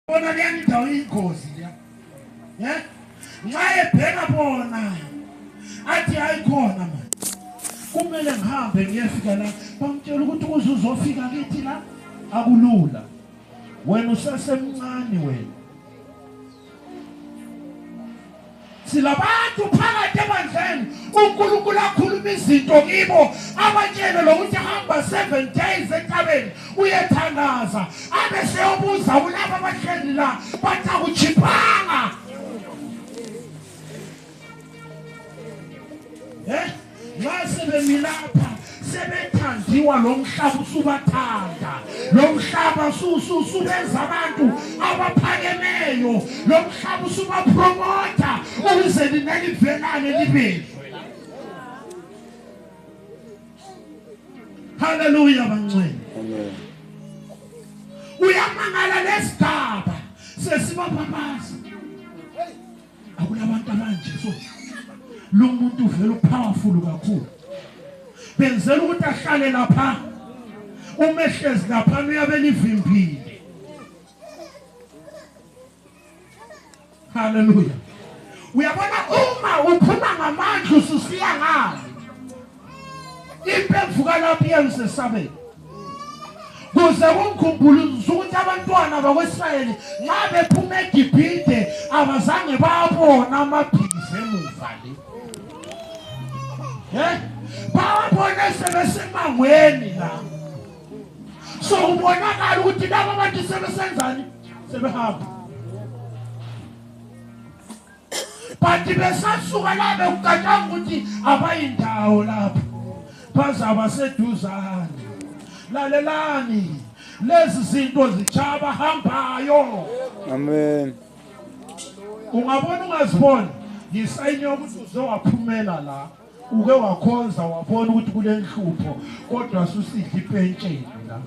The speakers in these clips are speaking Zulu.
Bona leyani indawo iyingozi leya. Yeah? Nxa ebheka bona athi hayi khona manje. Kumele ngihambe ngiyefika la. Bamtshela ukuthi ukuze uzofika kithi la akulula. Wena usasemncane wena. Silabantu phakathi ebandleni uNkulunkulu akhuluma izinto kibo abatshele lokuthi hamba 7 days entabeni uyethandaza abe seyobuza kulabo abahleli la bathi akuchiphanga. Eh? Nxa sebemilapha sebethandiwa lo mhlaba usubathanda lo mhlaba subenza abantu abaphakemeyo lo mhlaba usubapromotha ukuze nina livelane libezwe. Haleluya bangcwele. Amen. Uyamangala lesigaba sesibababaza. Akulabantu abanje so lo muntu uvela upowerful kakhulu. Benzela ukuthi ahlale lapha. Uma ehlezi lapha uyabe livimbile. Haleluya. Uyabona uma uphuma ngamandla ususiya ngale. Impi evuka lapho iyangisesabela. Kuze kungikhumbule ukuthi abantwana bakwaIsrayeli nxa bephuma eGibhithe abazange babona amabhiza emuva le. Eh? Bawabona sebesemangweni la. So kubonakala ukuthi laba bantu sebesenzani? Sebehamba. But besasuka la bekucatshanga ukuthi abayindawo lapho. Bazaba seduzane. Lalelani. Lezi zinto zitshaya abahambayo. Amen. Ungabona ungaziboni yisayini yokuthi uze waphumela la. Uke wakhonza wabona ukuthi kulenhlupho kodwa susidla ipentsheni la.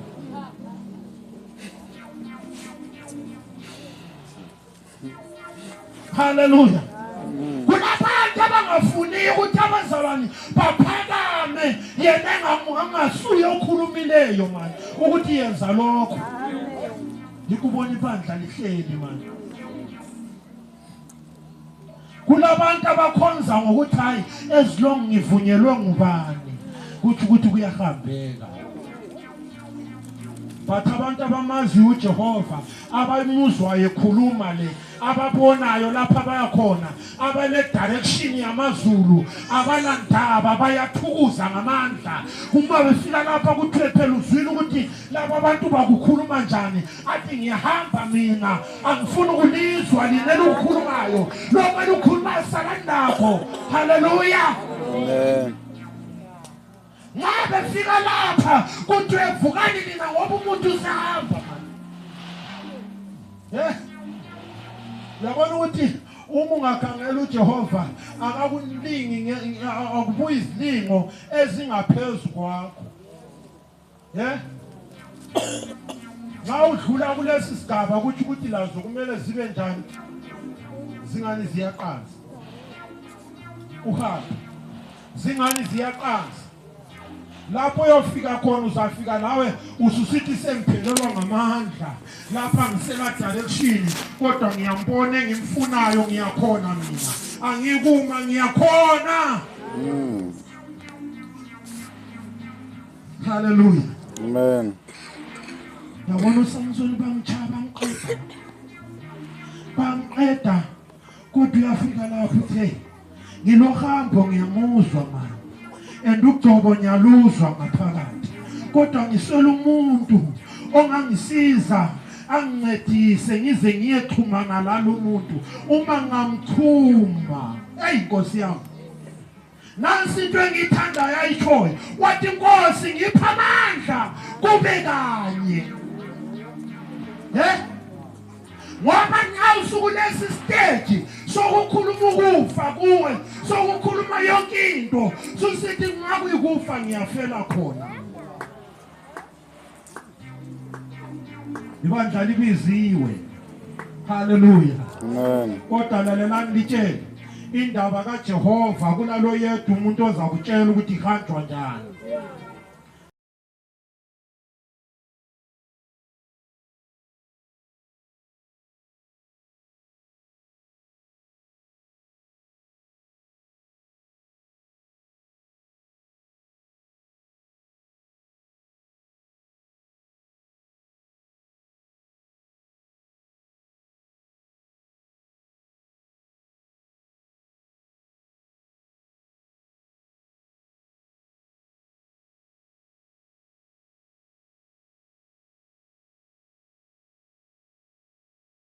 Haleluya. Kunabantu abangafuniyo ukuthi abazalwane baphakame yena engasuye okhulumileyo manje ukuthi yenza lokho. Ngikubona ibandla lihleli manje. Kulabantu abakhonza ngokuthi hayi as long ngivunyelwe ngubani kuthi ukuthi kuyahambeka. But abantu abamaziyo uJehova abamuzwayo ekhuluma le ababonayo lapha bayakhona abane direction yamazulu abanandaba bayathukuza ngamandla uma befika lapha kuthiwe phela uzwile ukuthi laba abantu bakukhuluma njani athi ngiyahamba mina angifuni ukulizwa lina elukhulumayo lokho elukhulumayo salani nakho. Haleluya. Amen. Ngabe fika lapha kuthiwe vukani nina ngoba umuntu usehamba manje. Eh? Uyabona ukuthi uma ungakhangela uJehova akakulingi akubuyi izilingo ezingaphezu kwakho. Eh? Nxa udlula kulesi sigaba kuthi ukuthi lazo kumele zibe njani? Zingani ziyaqansa. Uhambe. Zingani ziyaqansa. Lapho uyofika khona uzafika nawe ususithi sengiphelelwa ngamandla lapha ngisela direction kodwa ngiyambona engimfunayo ngiyakhona mina angikuma ngiyakhona. Hallelujah. Amen. Yabona uSamsoni bamchaya bamqeda. Bamqeda kodwa uyafika lapho uthe ngilohambo ngiyamuzwa manje. And ugcobo ngiyaluzwa ngaphakathi. Kodwa ngiswela umuntu ongangisiza angincedise ngize ngiyexhumana lalo muntu uma ngamchuma. Eyi Nkosi yami. Nansi into engiyithandayo ayishoyo. Wathi Nkosi ngipha amandla kube kanye. Eh? Ngoba nxa usukulesi stage sokukhuluma ukufa kuwe, sokukhuluma yonke into, susithi ngakuyikufa ngiyafela khona. Ibandla libiziwe. Haleluya. Amen. Kodwa lalelani litshele indaba kaJehova kunalo yedwa umuntu ozakutshela ukuthi ihanjwa njani.